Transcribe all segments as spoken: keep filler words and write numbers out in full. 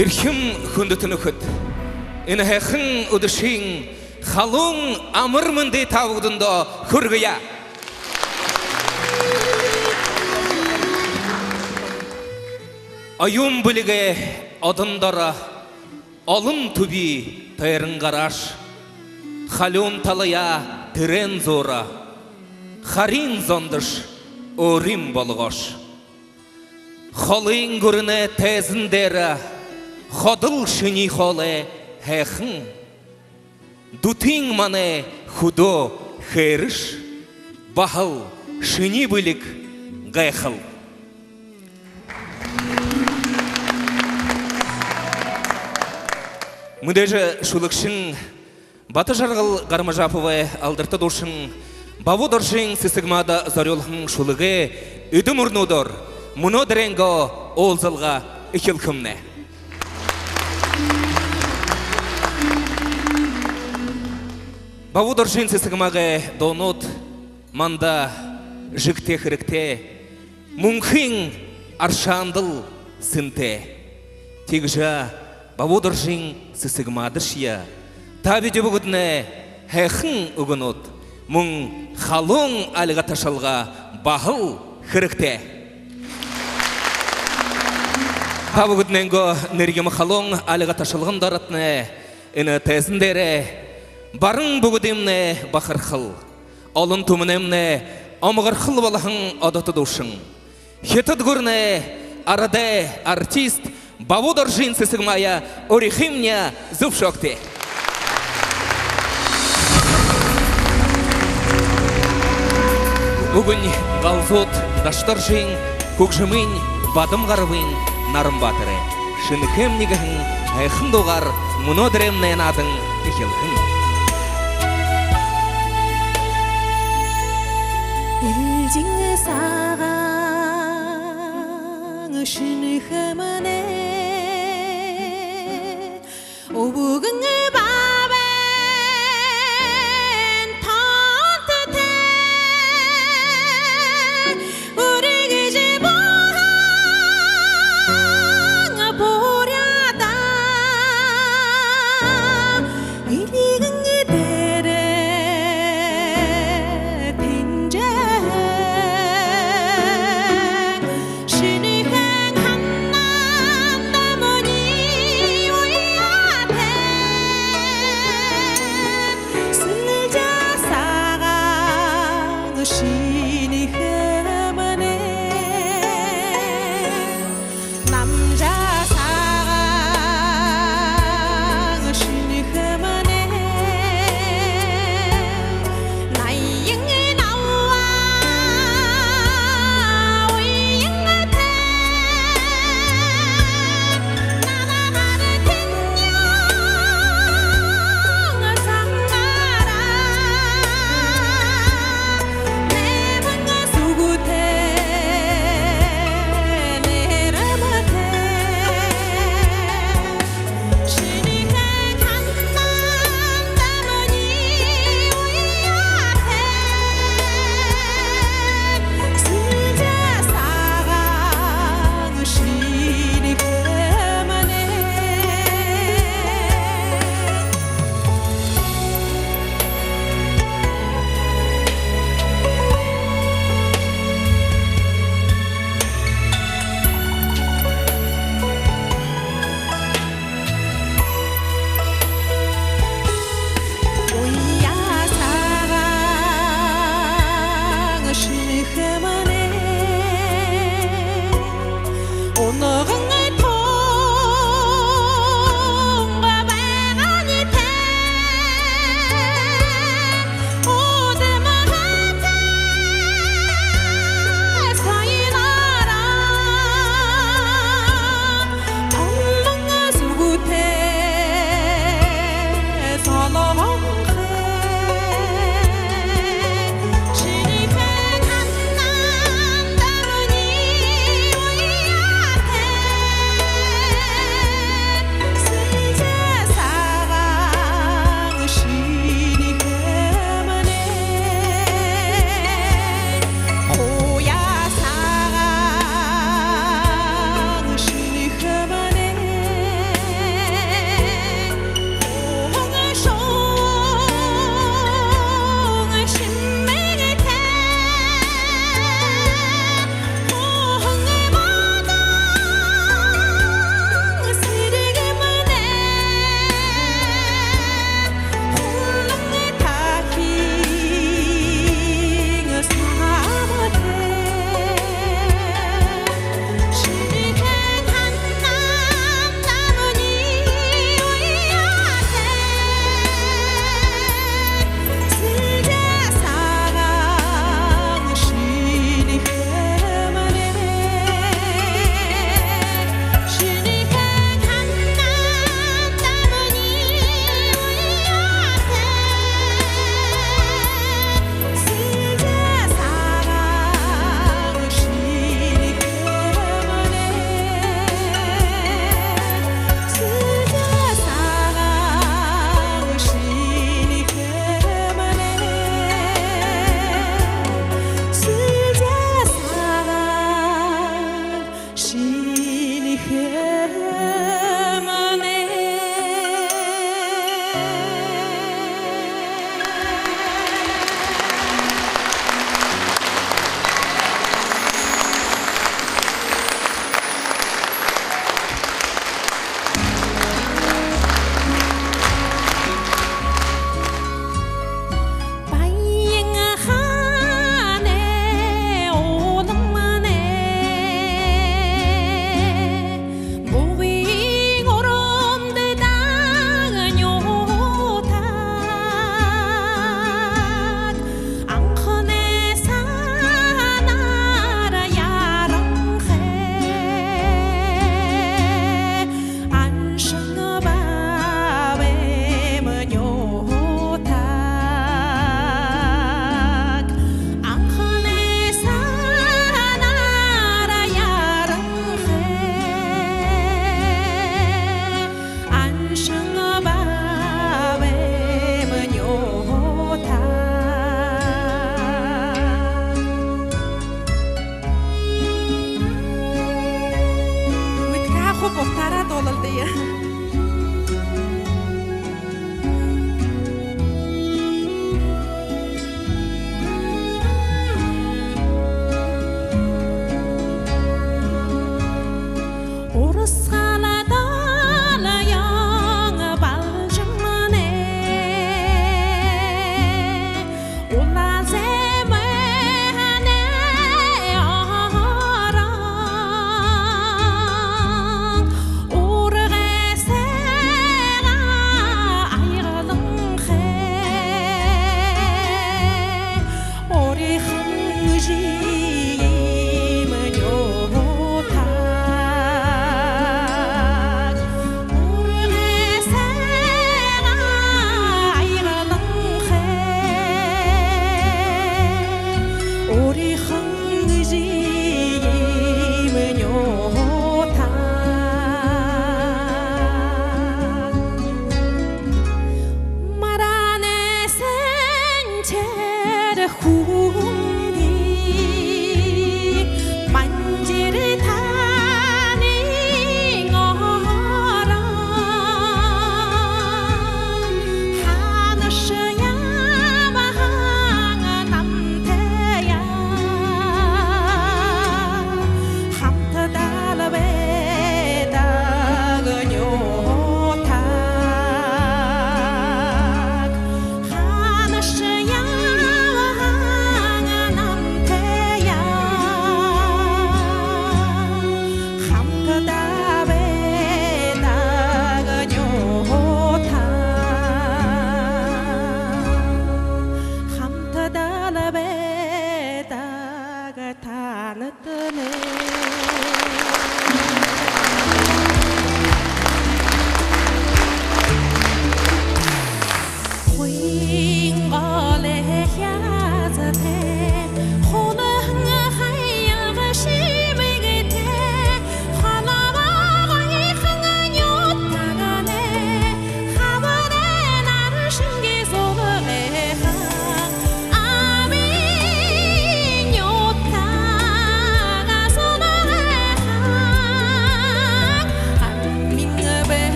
Эрхим хүндэтэ нүхэд, энэ һайхан үдэшын халуун амар мэндые та бүгэдэндөө хүргэе. Оюун бэлигэй одон доро олон түби тойрон гарааш, халюун талаяа тэрээн зуура, харин зондош өөрын болгоош. Холын гүрэнэй тайзан дээрэ ходол шинии хоолой һайхан. Дүтын манай хүдөө хээрэш, баһал шинии бэлиг гайхал. Мэдээжэ шүлэгшэн Батажаргал Гармажаповай алдарта дуушан Бабу Доржын Сэсэгмада зорюулһан шүлэгэй эдэ мүрнүүдээр мүнөөдэрэйнгөө уулзалга эхилхэмнай. Бабу Доржын Сэсэгмагай дуунууд манда жэгтэй хэрэгтэй, мүнхын аршаандал сэнтэй. Тиигэжэ Бабу Доржын Сэсэгмадашье та бидэ бүгэдэнэй һайхан үгэнүүд, мүн халуун альга ташалга баһал хэрэгтэй. Та бүгэдэнэйнгөө нэргэмэ халуун альга ташалган доро тнай энэ тайзан дээрэ баран бүгэдымнай бахархал, олон түмэнэймнай омогорхол болоһон одото дуушан, Хитад гүрэнэй арадай артист Бабу Доржын Сэсэгмаяа урихымни зүбшөөгты. Үгэнь галзууд Дашадоржын, хүгжэмынь Бадамгаравын Наранбаатарай. «Шэнэхээмни» гэһэн һайхан дуугаар мүнөөдэрэймнай наадан эхилхэнь. Эльжэн сагаан Шэнэхээмнай үбгэн баабайн тоонтотой үргэжэ буһан Буряадаа эльгэн дээрэ тэнжээ Шэнэхээн һанаанда минии уяатай.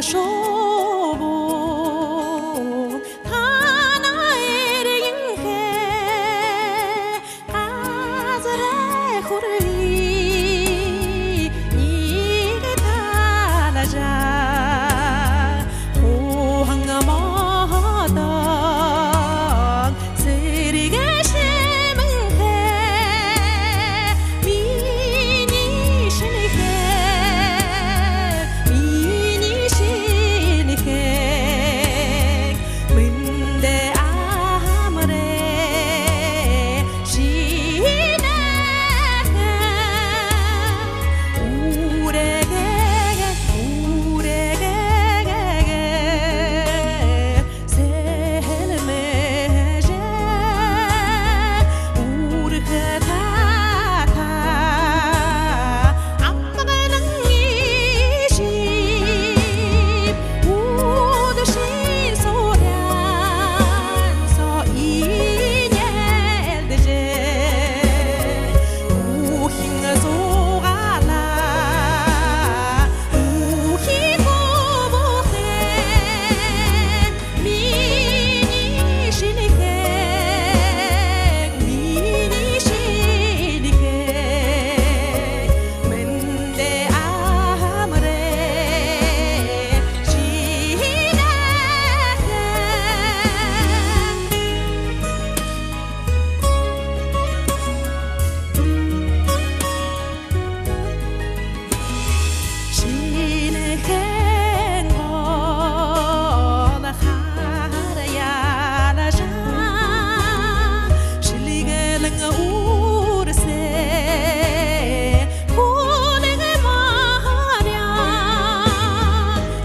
Шубуу танаа эрьенхэй газарай хүрьһэниие талажа, хууһан модон сэргэ шэмэнхэй, минии шэнэхэн, минии шэнэхэн, мэндэ амарай, шэнэхэн, үргэгэ, үргэгэ, сэлмэжэ, үргэхэ татаа, амгалан эжы, үдэшын сууряан соо инээлдэжэ, үхин зугаалаа, үхи хүбүүхэн, минии шэнэхэн, минии шэнэхэн, мэндэ амарай, шэнэхэн. Шэнэхэн гол хараяа лажаа, шэлэгэлэн үүрсэ хүлэг морёо,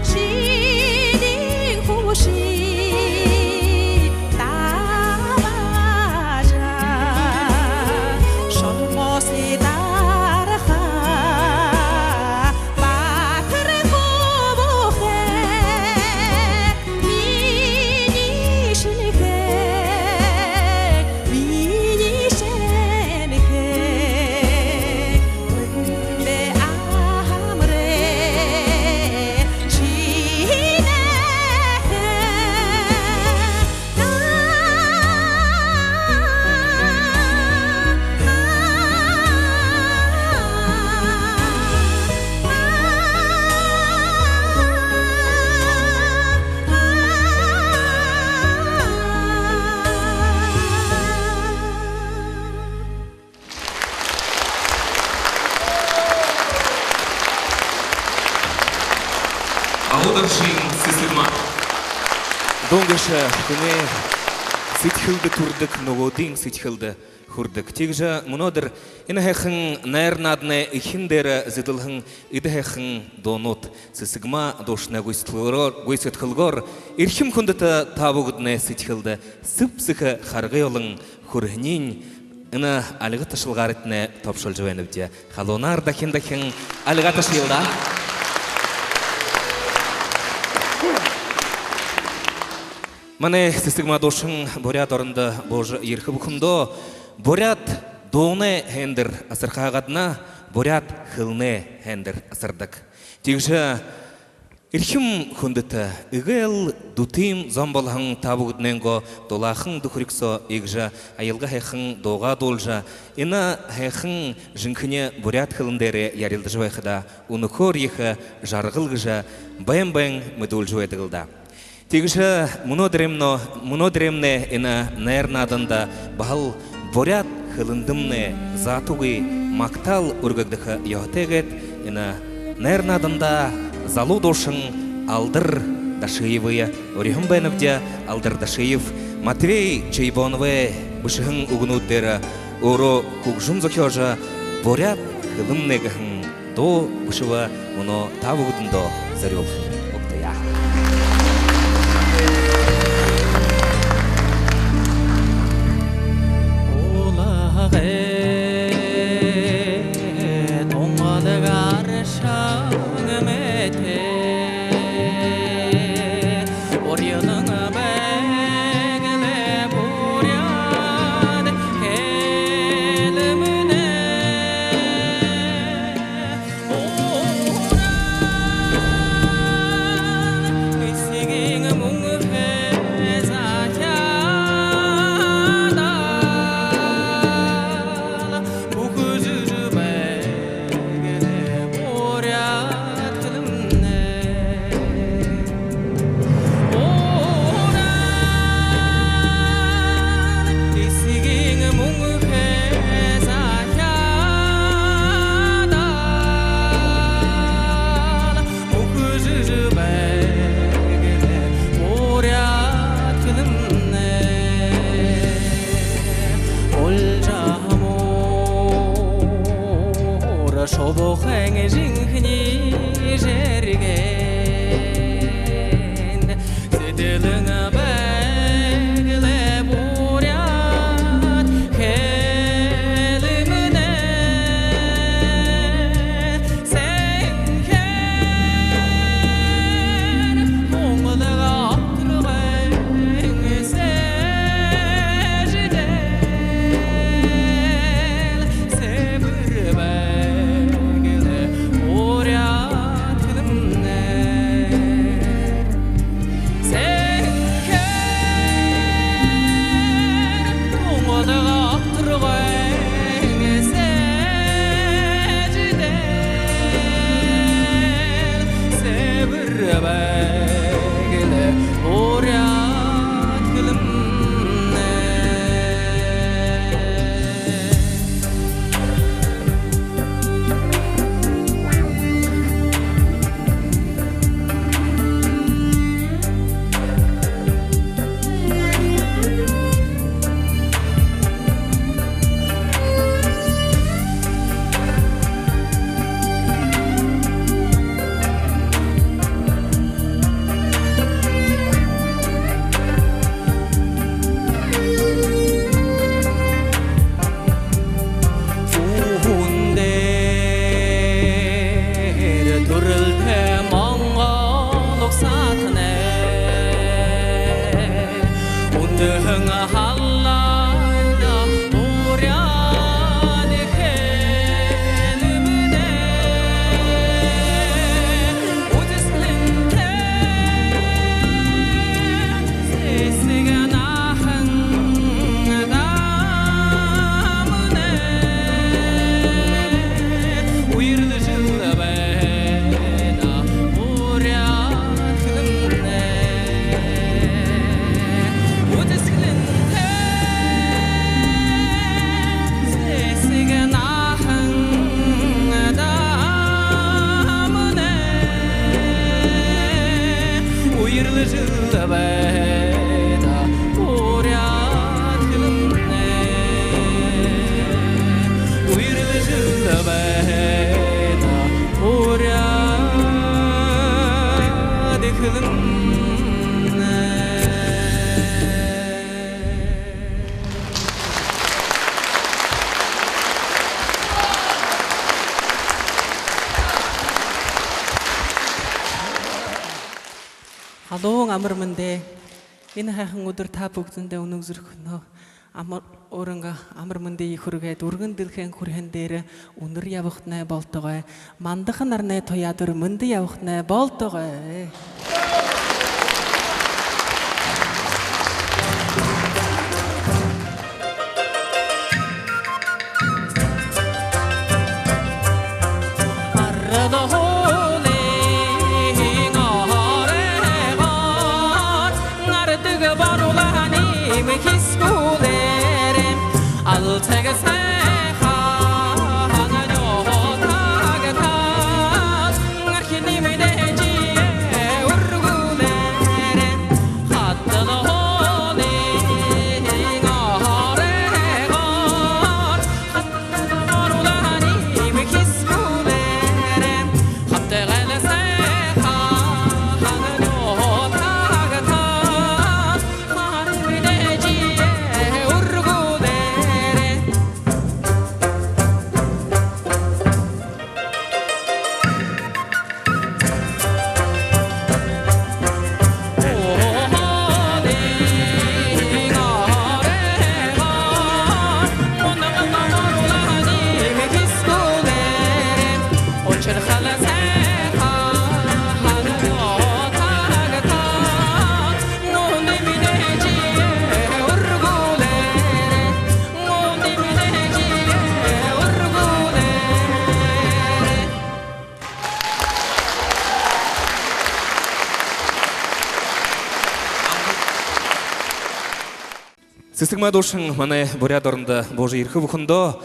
шэнын хүбүүшые табажа, шормоосые дараха баатар хүбүүхэн, минии шэнэхэн, минии шэнэхэн, мэндэ амарай, шэнэхэн. Алдаршын «Сэсэгма». Дуун гээшэ хүнэй сэдьхэлдэ түрэдэг, нүгөөдэйнь сэдьхэлдэ хүрдэг. Тиигэжэ мүнөөдэр энэ һайхан найр нааданай эхин дээрэ зэдэлһэн эдэ һайхан дуунууд «Сэсэгма» дуушанай гүйсэдхэлгөөр, гүйсэдхэлгөөр эрхим хүндэтэ та бүгэдэнэй сэдьхэлдэ сэб сэхэ харгы олон хүрэһэниинь энэ альга ташалгаарнуудтнай тобшолжо байнабди. Халуунаар дахин дахин альга ташая даа. Манай «Сэсэгма» дуушан Буряад орондо буужа ерэхэ бүхэндөө буряад дуунай һайндэр асархаһаа гадна буряад хэлэнэй һайндэр асардаг. Тиигэжэ эрхим хүндэтэ, эгээл дүтын зон болоһон та бүгэдэнэйнгөө дулаахан дүхэриг соо иигэжэ аялга һайхан дуугаа дуулажа, энэ һайхан жэнхэни буряад хэлэн дээрэ ярилдажа байхадаа үнэхөөр ехэ жаргал гэжэ байн байн мэдүүлжэ байдаг лэ даа. Тиигэжэ мүнөөдэрэймнай, мүнөөдэрэймнай энэ найр нааданда баһал буряад хэлэндэмнай заатагүй магтаал үргэгдэхэ ёһотой гээд, энэ найр нааданда залуу дуушан Алдар Дашиевые уряаһан байнабди. Алдар Дашиев Матвей Чойбоновой бэшэһэн үгэнүүд дээрэ өөрөө хүгжэм зохёожо, «Буряад хэлэмнай» гэһэн дуу бэшэбэ, мүнөө та бүгэдэндөө зорюулан угтая. Улагай тунгалаг аршаан мэтэ, урьдан байг лэ буряад хэлэмнай. Жэжэ байг лэ буряад хэлэмнай. Олжо муур шубуухайн жэнхэни жэргээн. Сэдьхэлэн байг лэ буряад хэлэмнай. Сээнхээр хунгадаг оторгойн сээжэдэл сэбэр байг лэ буряад хэлэмнай. Сээнхээр хунгадаг оторгойн сээжэдэл сэбэр байг лэ буряад хэлэмнай. Үһэн дээрэ түрэлтэ монгол угсаатанай үндэһэн халаанда буряад хэлэмнай. Үдэсхэлэнтэй сэсэг наһан дамнай үерлэжэл байна буряад хэлэмнай. Үдэсхэлэнтэй сэсэг наһан дамнай үерлэжэл байна буряад хэлэмнай. Үерлэжэл байна буряад хэлэмнай. Халуун амар мэндэ! Энэ һайхан үдэр та бүгэдэндэ үнэн зүрхэнһөө амар, өөрынгөө амар мэндые хүргээд, үргэн дэлхэйн хүрьһэн дээрэ үнэр ябахатнай болтогой. Мандаха наранай туяадар мэндэ ябахатнай болтогой. Арад уулын оройгоор гарадаг боруулаһан иимэ хэсэгүүдээр алсаг сайхан нютагтаа архи нэмэдэ жэжэ үргүүлээрэй. Хатан уулын оройгоор Сэсэгмаа дуушан манай буряад орондо буужа ерэхэ бүхэндөө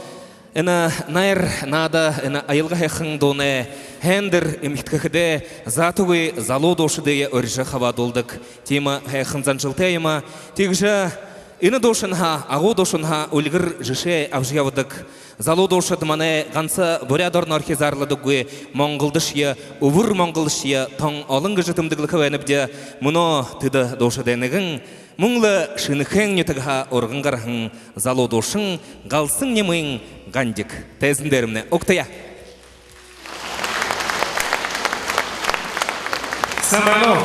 Энэ найр наада, энэ аялга һайхан дуунай һайндэр эмхидхэхэдээ, заатагүй залуу дуушадые урижа хабаадуулдаг. Тиимэ һайхан заншалтай юм. Тиигэжэ энэ дуушанһаа, агуу дуушанһаа үльгэр жэшээ абажа ябадаг залуу дуушад манай ганса Буряад ороноор хизаарлагдаггүй, Монголдошье, Үбэр Монголдошье тон олон гэжэ тэмдэглэхэ байнабди. Мүнөө тэдэ дуушадай нэгэн, мүн лэ Шэнэхээн нютагһаа урган гараһан залуу дуушан Галсан Нимын Гандик. Тайзан дээрэмнай угтая. Сайн байна уу?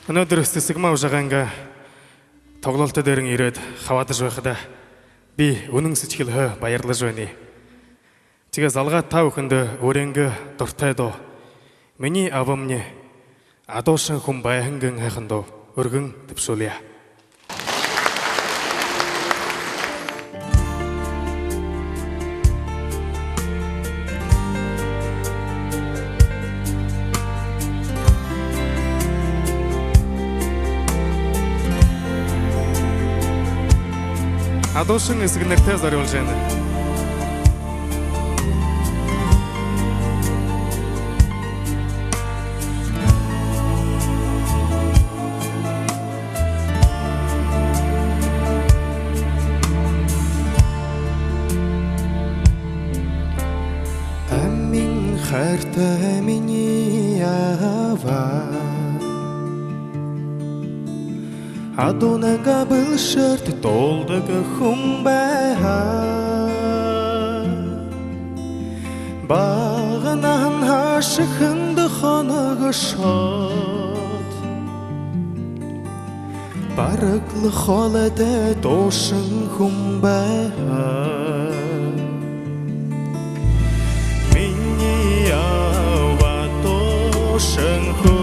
Мүнөөдэр Сэсэгма Ужагайнгаа тоглолто дээрэнь ерээд хабаадажа байхадаа, би үнэн сэдьхэлһээ баярлажа байнаб. Тиигээ залгаад та бүхэндэ өөрынгөө дуратай дуу, «Минии абамни», «Адуушан хүн байһан» гэһэн һайхан дуу үргэн түбшүүлэе. Адуушан эсэгэнэртээ зорюулжа байна. Амин хайртай минии аба, адуунайнгаа бэлшээртэ дуулдаг хүн байһан. Бага наһанһаа шэхэндэ хоногшоод, бараг лэ хоолойтой дуушан хүн байһан. Минии аба дуушан хүн,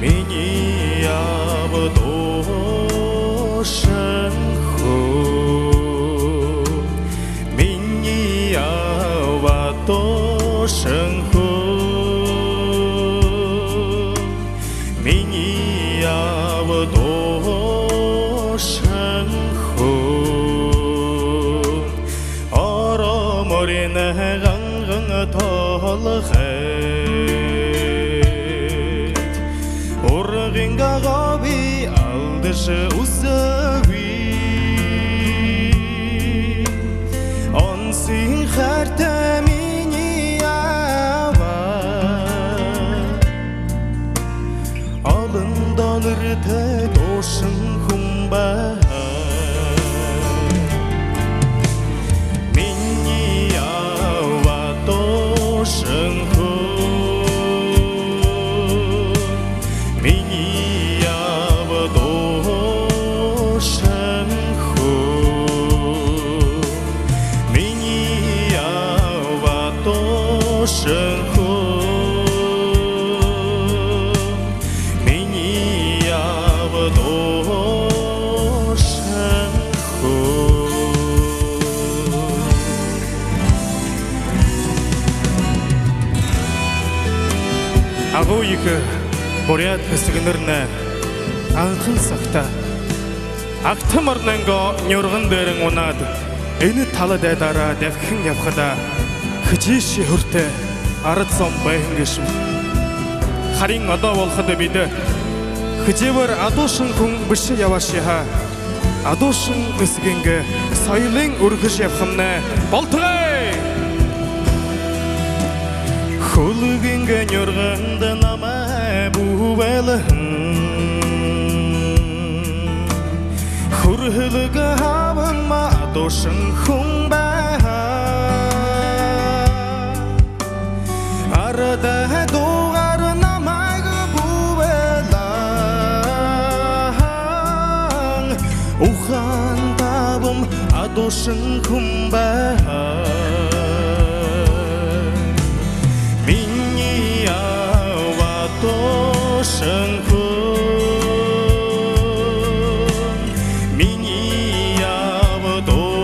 минии аба дуушан хүн, минии аба дуушан хүн, минии аба дуушан хүн. Ороо мориноо ганган тоолохыт, ургынгаа гобиие алдажа үзөөгүй. Онсо хайртай минии аба, олон донортой дуушан хүн байһан. Минии аба дуушан хүн, минии аба дуушан хүн, минии аба дуушан хүн, минии аба дуушан хүн. Агуу ехэ буряад эсэгэнэрнай анхан сагта Агтамарнайнгаа нюрган дээрэнь унаад, энэ тала дайдаараа дабхин ябахадаа, хэзээшье һүртэй арад зон байһан гээшэб. Харин одоо болоходо бидэ хэзээбээр адуушан хүн бэшэ ябаашье һаа, адуушан эсэгынгээ соёлынь үргэжэ ябахамнай болтогой. Хүлэгынгээ нюрганда намайе бү байлаһан. Хүрхэлгэ абамни адуушан хүн байһан. Арадай дуугаар намайе бү байлаһан. Ухаантай абамни адуушан хүн байһан. Минии аба адуушан хүн, минии аба адуушан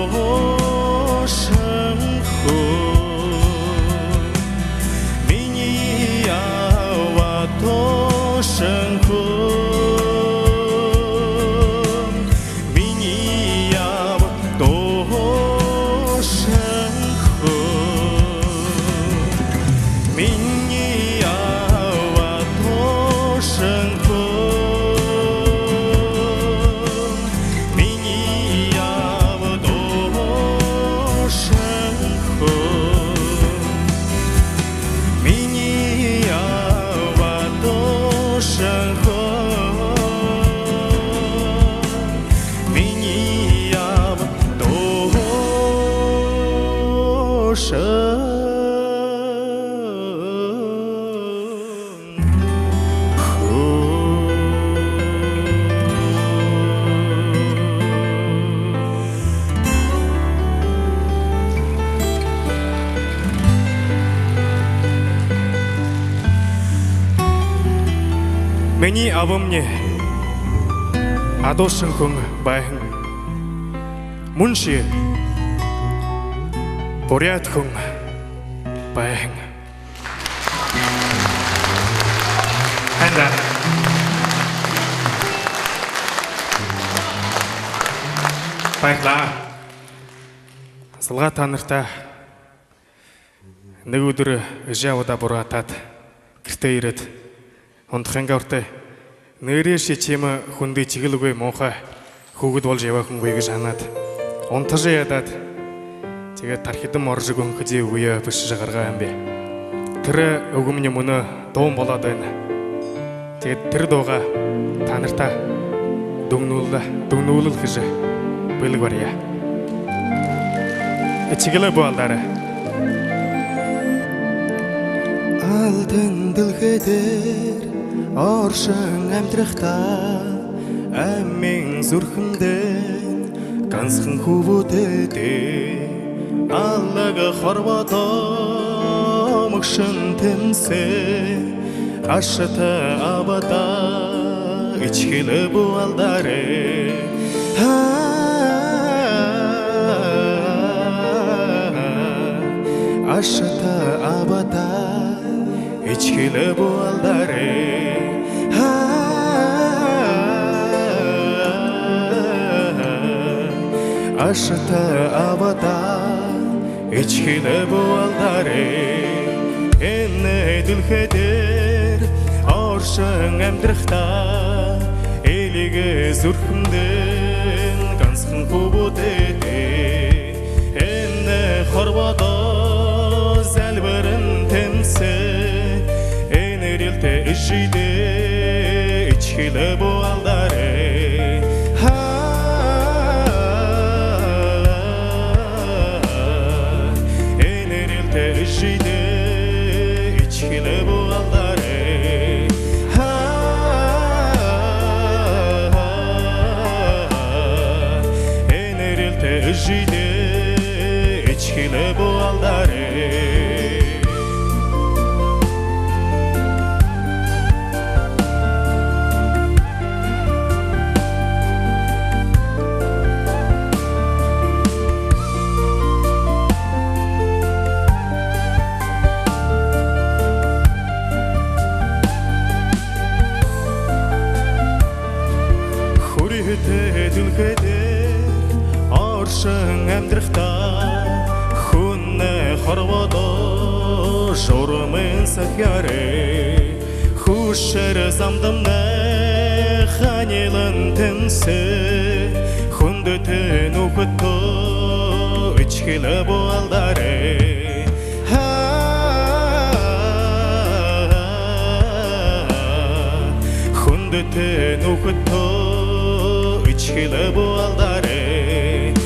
хүн, минии аба адуушан хүн, минии Минии абамни адуушан хүн байһан. Мүншье буряад хүн байһан. Һайн даа. Баярлаа. Залгаа, таанартаа нэгэ үдэр эжы абадаа буруутаад, гэртээ ерээд, унтахынгаа урда: «Нээрээшье ши тиимэ хүндэ этигэл үгы, муухай хүүгэд боложо ябаһан хүн үгы», — гэжэ һанаад, унтажа ядаад, тиигээд тархидам орожо үгэнхэ үгые бэшэжэ гаргаа юм би. Тэрэ үгэмни мүнөө дуун болоод байна. Тиигээд тэрэ дуугаа таанартаа дүгнүүлэл, дүгнүүлэл хэжэ бэлэг бария. Этигэл бү алдаарай. Алтан дэлхэй дээрэ оршон амитарахадаа, амин зүрхэндэнь гансахан хүбүүтэйдээ, алаг хорбоодоо мүгшэн тэмсээ, ашата абадаа этигэл бү алдаарай. Ашата абадаа этигэл бү алдаарай. Ашата абадаа этигэл бү алдаарай. Энэ дэлхэй дээрэ оршон амитарахадаа, элигэ зүрхэндэнь гансахан хүбүүтэйдээ, энэ хорбоодоо зальбаран тэмсээ, энэрэлтэ эжыдээ этигэл бү алдаарай. Энэрэлтэ эжыдээ этигэл бү алдаарай. Энэрэлтэ эжыдээ этигэл бү алдаарай. Хүрьһэтэ дэлхэй дээрэ оршон амитарахадаа, хүнэй хорбоодоо журамын сахяарай, хүшэр замдамнай ханилан тэмсээ, хүндэтэ нүхэдтөө этигэл бү алдаарай. Хүндэтэ нүхэдтөө этигэл бү алдаарай.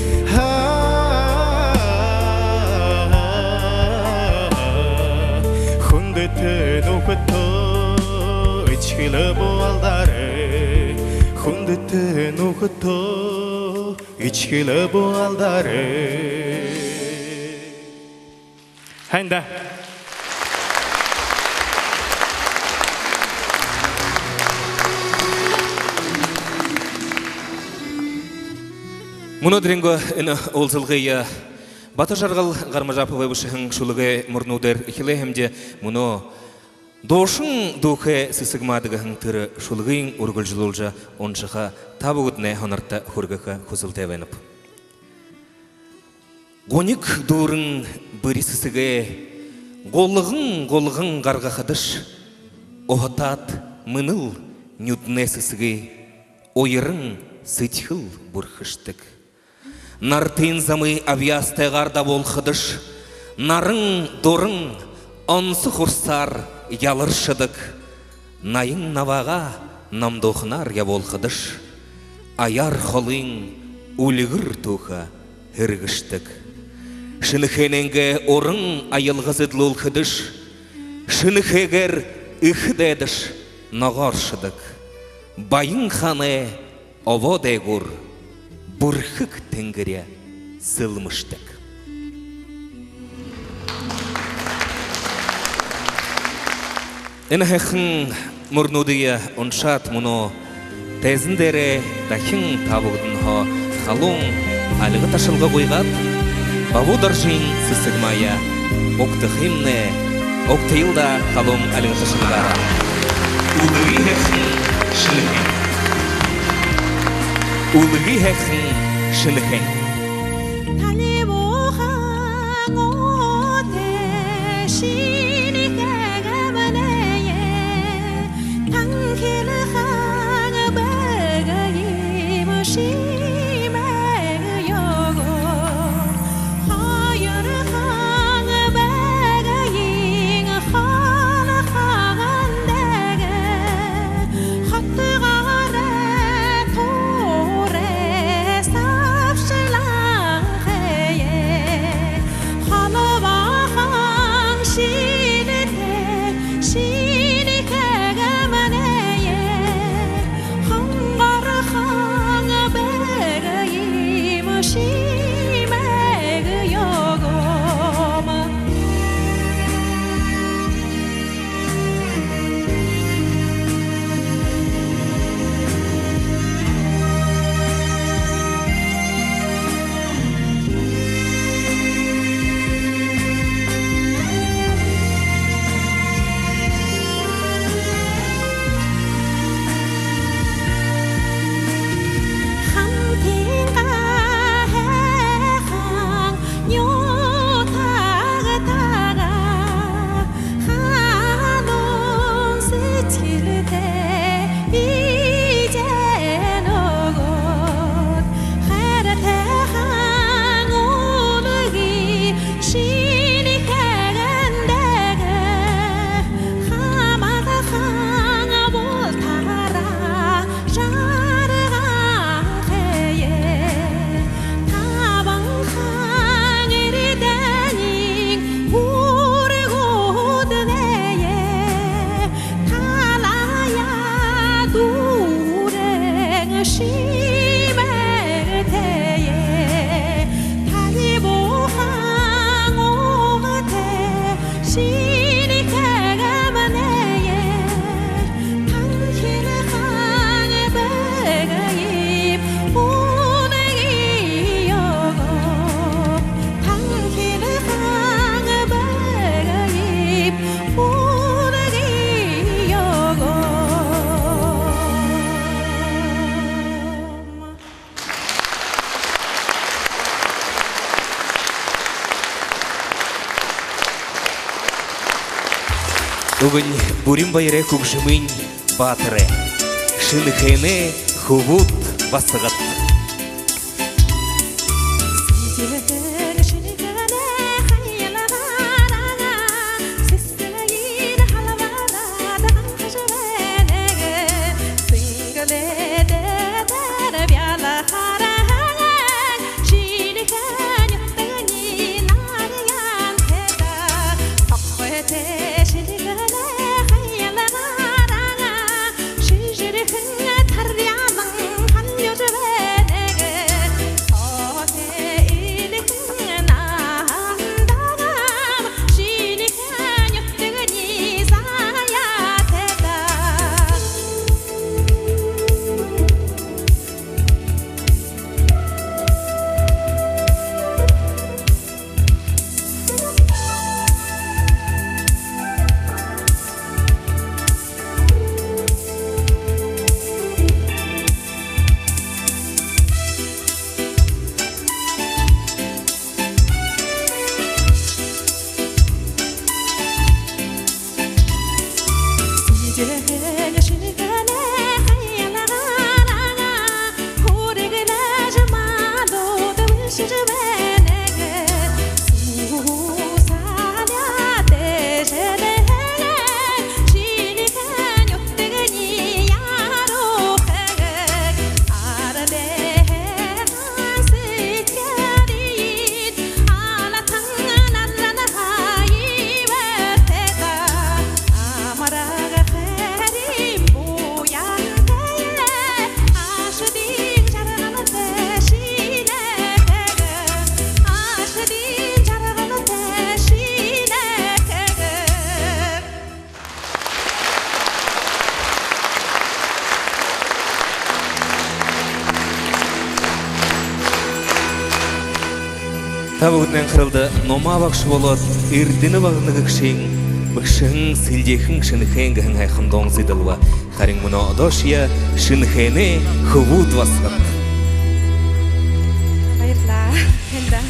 Хүндэтэ нүхэдтөө этигэл бү алдаарай. Хүндэтэ нүхэдтөө этигэл бү алдаарай. Һайн даа. Мүнөөдэрэйнгөө энэ уулзалгые Батожаргал Гармажаповай бэшэһэн шүлэгэй мүрнүүдээр эхилээ һэмди. Мүнөө «Дуушан дүүхэй сэсэг маад» гэһэн тэрэ шүлэгые үргэлжэлүүлжэ уншаха, та бүгэдэнэй һонорто хүргэхэ хүсэлтэй байнаб. Гуниг дүүрэн бэри сэсэгээ гулган гулган гаргахадаш, уһатаад мэнэл нюдэнэй сэсэгые уяран сэдьхэл бүрхэшэдэг. Наратын замые абьяастайгаар дабуулхадаш, наран дуран онсо хурсаар яларшадаг. Наян наваагаа намдууханаар ябуулхадаш, аяар холын үльгэр түүхэ һэргэшэдэг. Шэнэхээнэйнгээ уран аялга зэдэлүүлхэдэш, шэнэхээгээр эхэ дайдаш ногооршодог. Баян хаанай обоо дээгүүр бүрхэг тэнгэри сэлмэшэдэг. Энэ һайхан Мүрнүүдые уншаад, мүнөө тайзан дээрэ дахин та бүгэдэниие халуун альга ташалга гуйгаад, Бабу Доржын «Сэсэгмая» угтахамнай. Угтаял даа халуун альга ташалгаараа. Үлгы һайхан Шэнэхээн. Үлгы һайхан Шэнэхээн. Талибуухан уутай Шэнэхээгэмнай, танхилхан бэеэ иимэ шэмээгээ үгөө. Хоёрхан бэеын холохон дээгүүр хотогоороо туурай сабшалан хаяа. Холбоохон шэнэтэй Шэнэхээгэмнай, хонгорхон бэеэ иимэ шэмээгээ үгөөм. Хамтынгаа һайхан нютагтаа, халуун сэдьхэлтэй бидэ нүгөөд, хайратайхан үлгы Шэнэхээгэн дээрэ хамаадахан бултаараа жарган хаяа. Табанхан эрдэниин үүргүүдээ талаяа дүүрэн шэмээтэй. Талибуухан уутай Шэнэхээгэмнай, танхилхан бэеэ иимэ үлгы үгөө. Танхилхан бэеэ иимэ үлгы үгөө. Үгэнь бүрин баярай хүгжэмынь баатарай. Шэнэхээнэй хүбүүд, басагад. Та бүгэдэнэй анхаралда Номо багша болоод Эрдэнэ Багнагшын бэшэһэн «Сэлгеэхэн Шэнэхээн» гэһэн һайхан дуун зэдэлбэ. Харин мүнөө одоошье Шэнэхээнэй хүбүүд басагад. Баярлаа. Эндэ.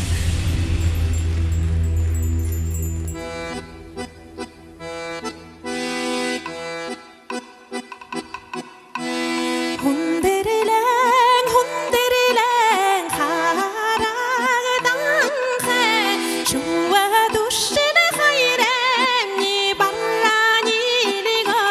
Хүндэрлэн, хүндэрлэн харагданхай, шүбэ дүшэн хоёрыемни бараниилиго.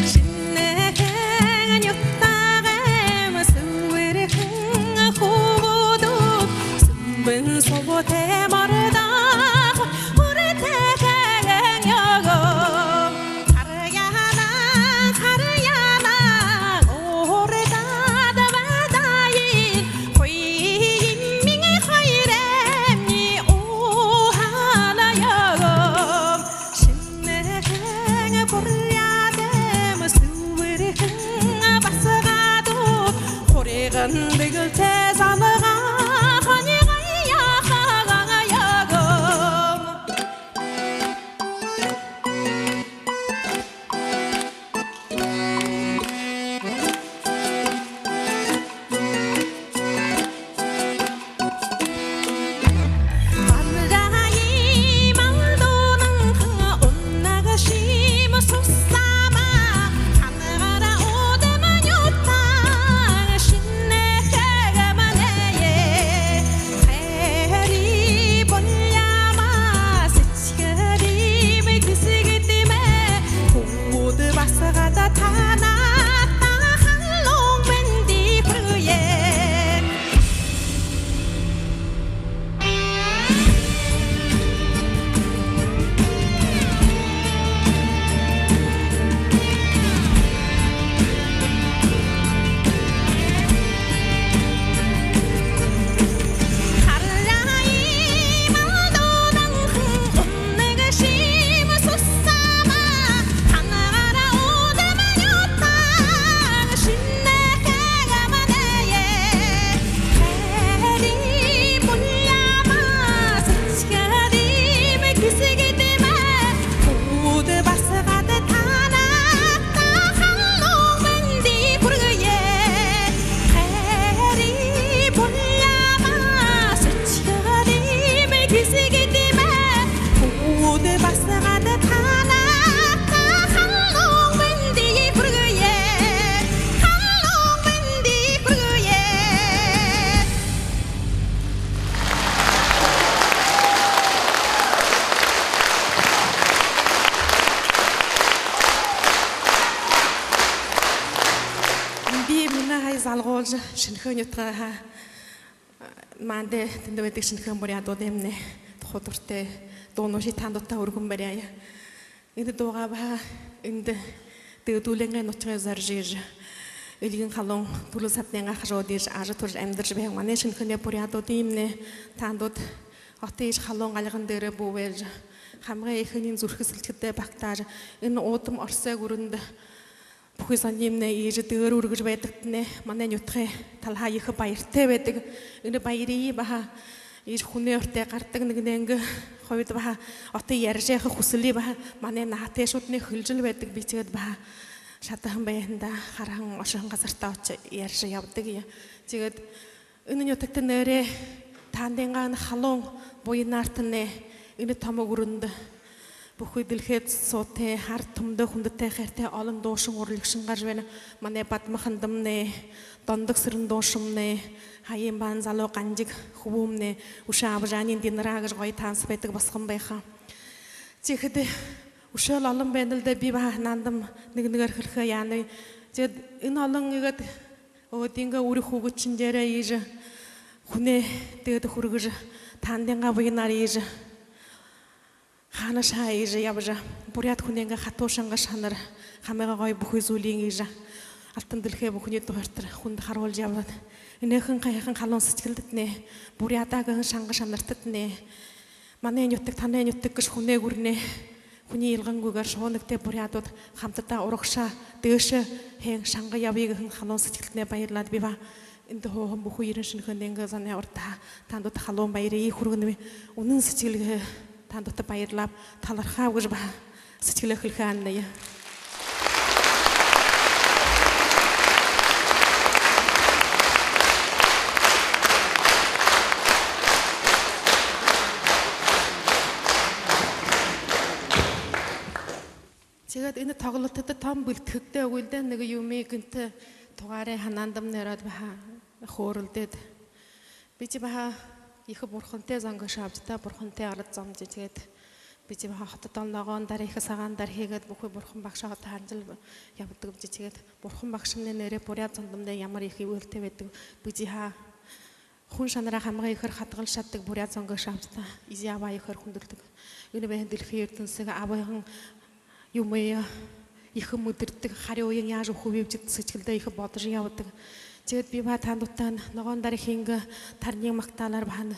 Шэнэхээн нютагаймни сэбэрхэн хүбүүдүүд, Сүмбэн субтэ мордохо хүрэтэр хэһэн ёгом. Хараяна, хараяна, урдаад байдагынь, хүймэниинь хоёрыемни уһана ёгом. Шэнэхээн Буряадаймни сэбэрхэн басагадууд, хурьган дэгэлтэй залгаа хонигой яахаган ёгом. Баргын малдуу нанхан, унагшамни сусама, хангара удам нютаг Шэнэхээмни. Хайрай, буряад сэдьхэлэймни хэсэгтэмни, хүбүүд басагад, танадта халуун мэндые хүргэе. Хараяна, малдуу нанхан, унагшамни сусама, хангара удам нютаг Шэнэхээмни. Хайрай, буряад сэдьхэлэймни хэсэгтэмни, хүбүүд басагад, танадта халуун мэндые хүргэе. Хайрай, буряад сэдьхэлэймни хэсэгтэмни, хүбүүд басагад, танадта халуун мэндые хүргэе. Халуун мэндые хүргэе. Би мүнөө һая залгуулжа, Шэнэхээн нютагһаа, манда тэндэ байдаг шэнэхээн буряадуудаймни тухай дуратай дуунуудые таанадта үргэн баряя. Энэ дуугаа баһа эндэ дээдүүлэнгэй нютагай зорижо ижэ, эльгэн халуун түрэл саднайнгаа хажууда ижэ, ажал туршажа, амидаржа байһан манай Шэнэхээнэй буряадуудыемни таанадууд отын ижэ халуун альган дээрэ бү байжа, хамагай эхэнэй зүрхэ сэлхидээ багтаажа, энэ уудам оросой гүрэндэ бүхы зониимни ижэ дээгүүр үргэжэ байдагтнай манай нютагай талаһаа ехэ баяртай байдаг. Энэ баярые баһа ижэ хүнэй урда гарадаг нэгэнэйнгээ хойто баһа отоо ярижа яаха хүсэлые баһа манай наһатайшууднай хэлэжэл байдаг. Би тиигээд баһа шадаһан байһандаа, хараһан, ошоһон газартаа ошожо ярижа ябадаг юм. Тиигээд энэ нютагтаа нээрээ таанадайнгаа энэ халуун буянаар танай энэ томо гүрэндэ бүхы дэлхэйдэ суутай, арад түмэндэ хүндэтэй хайратай олон дуушан, урлагшан гаража байна. Манай Бадма Хандамнай, Дондок Сэрэн дуушамнай, Хаян Баан залуу Гандиг хүбүүмнай, үшөө Абажаанын Динара гэжэ гоё танса байдаг басаган байха. Тиихэдэ үшөөл олон байна л даа, би баһа һанаандам нэгэ нэгээр хэлэхэ яанаб. Тиигээд энэ олон иигээд өөдынгөө үри хүүгэдшэн дээрээ ижэ хүнэй дээдэ хүргэжэ, таанадайнгаа буянаар ижэ, хаанаһаа ижэ ябажа, буряад хүнэйнгээ хатуу шанга шанар, хамагай гоё бүхы зүйлынь ижэ, алтан дэлхэйн бүхэниитэ хоёртор хүндэ харуулжа ябаад, энэхэн һайхан халуун сэдьхэлдэтнай, буряадаа гэһэн шанга шанартатнай, манай нютаг, танай нютаг гэжэ хүнэй гүрэнэй, хүниие илгангүйгөөр шуһанагтай буряадууд хамтадаа урагшаа дээшээ һайн шанга ябая гэһэн халуун сэдьхэлдэтнай баярлаад, би баһа Эндэ һууһан бүхы Ерэн Шэнэхээнэйнгээ зоной урда таанадта халуун баярые хүргэнэб. Үнэн сэдьхэлһээ таанадта баярлааб, талархааб гэжэ баһа сэдьхэлээ хэлэхэ һананаб. Тиигээд энэ тоглолтодо тон бэлдэхэгтэй үгы л даа, нэгэ юумые гэнтэ тугаарай һанаандамнай ороод баһа хөөрэлдөөд. Бидэ баһа ехэ бурхантай зон гээшэ аабза даа, бурхантай арад зон. Тиигээд бидэ баһа хотодоол ногоон дара, ехэ сагаан дара хээд, бүхы бурхан багшаа хото һанажал ябадаг бидэ. Тиигээд бурхан багшамнай нээрээ буряад зондомнай ямар ехэ үйлтэй байдаг. Бидэ һаа хүн шанараа хамагай ехээр хадагалжа шададаг буряад зон гээшэ аабза даа. Эжы абаа ехээр хүндэлдэг. Энэ байһан дэлхэй эрдэнисые абаһан юумые ехэ мэдэрдэг, харюуень яажа үгэхэбиб гэжэ сэдьхэлдээ ехэ бодожо ябадаг. Тиигээд би баһа таанадта ногоон дара хэнгэ тарниин магтаалаар баһа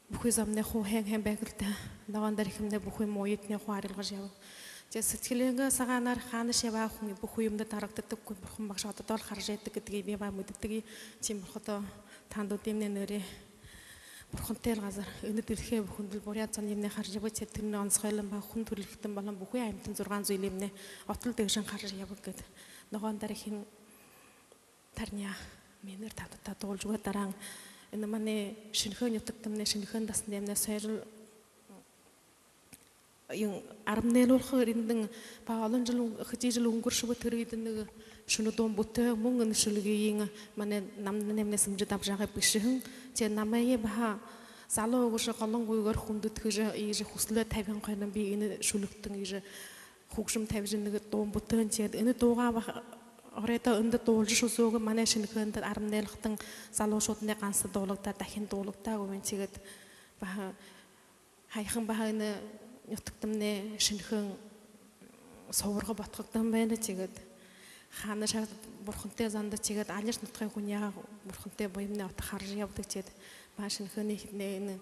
бүхы зомнай хуу һайн һайн байг лэ даа. Ногоон дара хэмнай бүхы мууетнай хуу арилгажа ябаг. Тиигээд сэдьхэлэйнгээ сагаанаар хаанашье ябаа хүн бүхы юумэндэ дарагдадаггүй, бурхан багшаа одоол хаража байдаг гэдэгые би баһа мэдэдэг. Тиимэ болоходоо таанадуудаймнай нээрээ бурхантай л газар, энэ дэлхэй бүхэндэл буряад зониимнай хаража ябаг. Тиигээд тэрэнээ онсхойлон баһа хүн түрэлхитэн болон бүхы аймтан зургаан зүйлыемнай отол дэгжэн хаража ябаг гээд ногоон дара хэнгэ тарниие минер таанадта дуулажа үгөө. Дараань энэ манай Шэнэхээн нютагтамнай, Шэнэхээн дасандамнай сойрол юм арбан найлуулха эриндэнь баһа олон жэл үн-, хэды жэл үнгэршэбэ, тэрэ үедэнь нэгэ шэнэ дуун бүтээ. Мүн энэ шүлэгыень манай Намданаймнай Сэмжид абжаагай бэшэһэн. Тиигээд намайе баһа залуу үгэжэ, голон гүйгөөр хүндэтгэжэ, иигэжэ хүсэлээ табиһан хойно би энэ шүлэгтэнь иигэжэ хүгжэм табижа нэгэ дуун бүтэһэн. Тиигээд энэ дуугаа баһа оройдоо эндэ дуулажа үзөөгэй. Манай Шэнэхээндэ арбан найлуулхадань залуушуулнай ганса дуулагдаа, дахин дуулагдаагүй байна. Тиигээд баһа һаяхан баһа энэ нютагтамнай Шэнэхээн субарга бодхогдоһон байна. Тиигээд хаанашье бурхантай зондо, тиигээд алишье нютагай хүниие бурхантай буянай ото хаража ябадаг. Тиигээд баһа Шэнэхээнэй хитнай энэ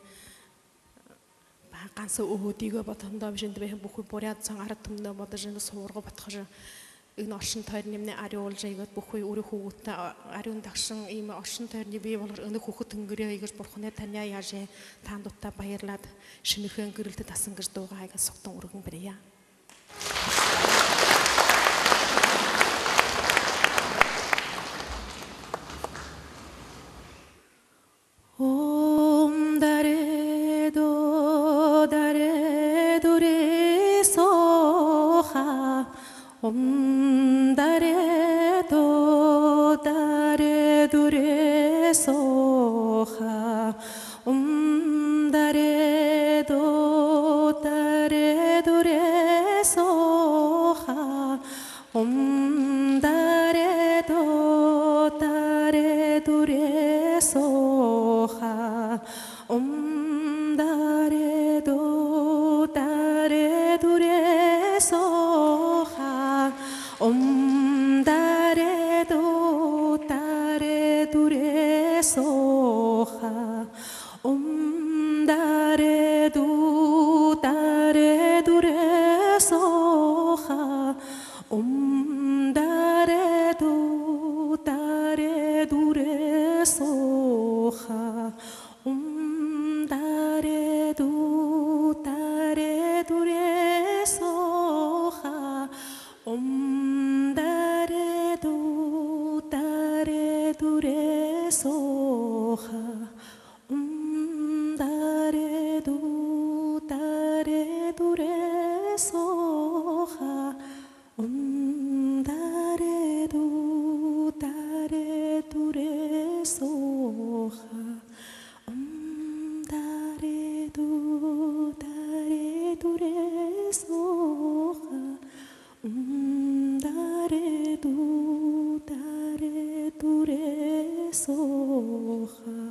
баһа ганса өөһэдыгөө бодоһондоо бэшэ, эндэ байһан бүхы буряад зон, арад түмэнээ бодожо, энэ субарга бодхожо, энэ оршон тойрониимнай арюулжа, иигээд бүхы үри хүүгэдтэ, арюун дагшан иимэ оршон тойрониие бии болгожо, энэ хүхэ тэнгэри иигэжэ бурханай таниие яажа, таанадта баярлаад, Шэнэхээн гэрэлтэ дасан гэжэ дуугаа иигээд сугтаа үргэн бария. Ом дарэ до дарэ дуре сооха. Ом дарэ до дарэ дуре сооха. Ом дарэ до дарэ дуре сооха. Ом дарэ до дарэ дуре сооха. Ом дарэ до дарэ дуре сооха. Ом дарэ до дарэ дуре сооха. Ом дарэ до дарэ дуре сооха. Ом дарэ до дарэ дуре сооха. Ом дарэ до дарэ дуре сооха. Ом дарэ до дарэ дуре сооха. Ом дарэ до дарэ дуре сооха. Ом дарэ до дарэ дуре сооха. Ом дарэ до дарэ дуре сооха. Ом дарэ до дарэ дуре сооха.